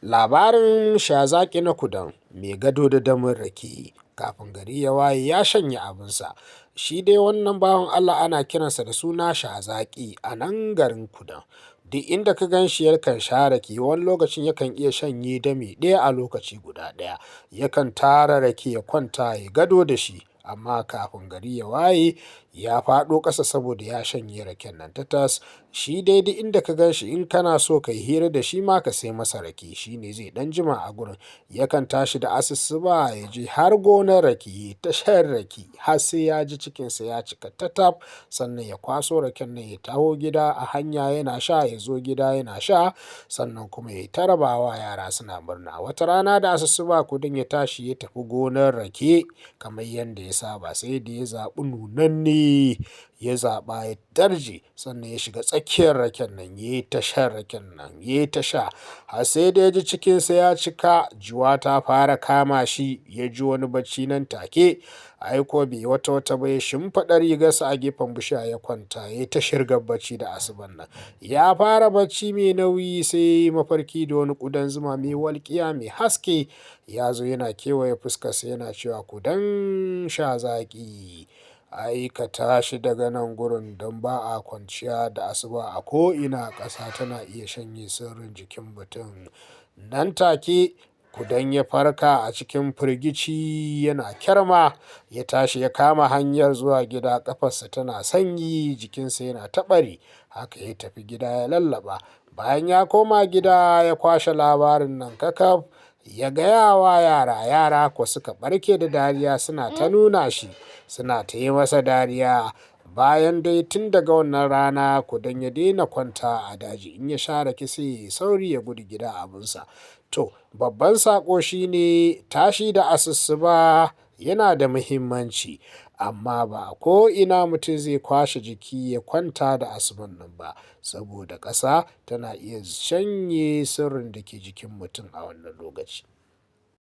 Labarin Shazaki na Kudan mai gado da damin rake kafin gari ya waye ya shanye abinsa. Shi dai wannan bawan Allah ana kiransa da suna Shazaki a nan garin Kudan. Duk inda ka gan shi yakan sha rake, wani lokacin yakan iya shanye dami ɗaya a lokaci guda ɗaya. Yakan tara rake ya kwanta ya gado da shi, amma kafin gari ya waye ya faɗo ƙasa saboda ya shanye raken nan tatas. Shi dai duk inda ka gan shi in kana so ka yi hira da shi ma ka sai masa rake, shi ne zai ɗan jima a gurin. Yakan tashi da asusuba ya je har gonar rake ta shan rake har sai ya ji cikinsa ya cika tatab, sannan ya kwaso raken nan ya taho gida a hanya yana sha, ya zo gida yana sha, sannan kuma ya ta rabawa yara suna murna. Wata rana da asusuba Kudan ya tashi ya tafi gonar rake kamar yadda ya saba, sai da ya zaɓi nunanne ya zaɓa ya darje, sannan ya shiga tsakiyar raken nan ya yi ta shan raken nan, ya yi ta sha har sai da ya ji cikinsa ya cika, juwa ta fara kama shi, ya ji wani bacci nan take. Ai kuwa bai wata wata ba ya shimfiɗa rigarsa a gefen bishiya ya kwanta ya yi ta shirgar bacci da asuban nan. Ya fara bacci mai nauyi sai ya yi mafarki da wani ƙudan zuma mai walƙiya mai haske ya zo yana kewaye fuskarsa yana cewa, "Kudan Shazaki, ai ka tashi daga nan gurin don ba a kwanciya da asuba a ko'ina, ƙasa tana iya shanye sirrin jikin mutum." Nan take Kudan ya farka a cikin firgici yana kyarma, ya tashi ya kama hanyar zuwa gida, ƙafarsa tana sanyi, jikinsa yana ta ɓari. Haka ya tafi gida ya lallaɓa. Bayan ya koma gida ya kwashe labarin nan kakaf ya gaya wa yara, yara kuwa suka ɓarke da dariya suna ta nuna shi, suna ta yi masa dariya. Bayan dai tun daga wannan rana Kudan ya daina kwanta a daji, in ya sha rake sai ya yi sauri ya gudu gida abinsa. To, babban saƙo shine tashi da asusuba yana da muhimmanci, amma ba a ko'ina mutum zai kwashe jiki ya kwanta da asuban nan ba, saboda ƙasa tana iya shanye sirrin da ke jikin mutum a wannan lokaci.